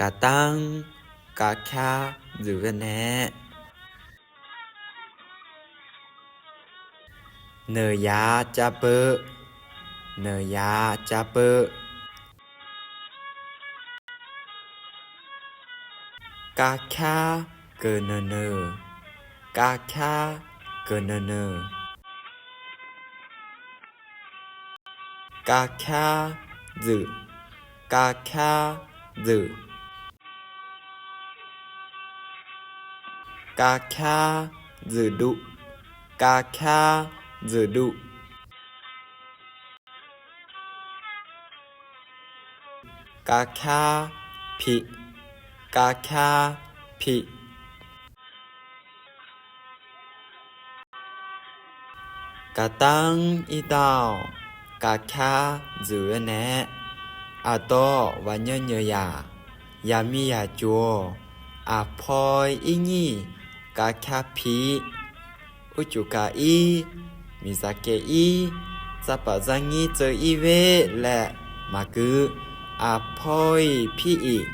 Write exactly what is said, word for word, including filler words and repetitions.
Gaqdanr, gaqkar dzuif ghae nae. Neuqya cav beu, neuqya cav beu. Gaqkar geuf neuq neuq, gaqkar geuf neuq neuq. Gaqkar dzuif, gaqkar dzuif. Gaqkar dzuif duv, gaqkar dzuif duv. Gaqkar pi, gaqkar pi. Gaqdanr irdar-awq, gaqkar dzuif ghae nae. Aqdawq ghawqmyanr nyeuf yaq, yaqmiq yaqjoq-awq. Aqpaw-iq irnyir, gaqkar pi-ir. Urcuf gaq ir, miqzaq kaev ir, zarpaf zarnyir tseuv ir ve laer maqgui. Aqpaw-iq pir-iq,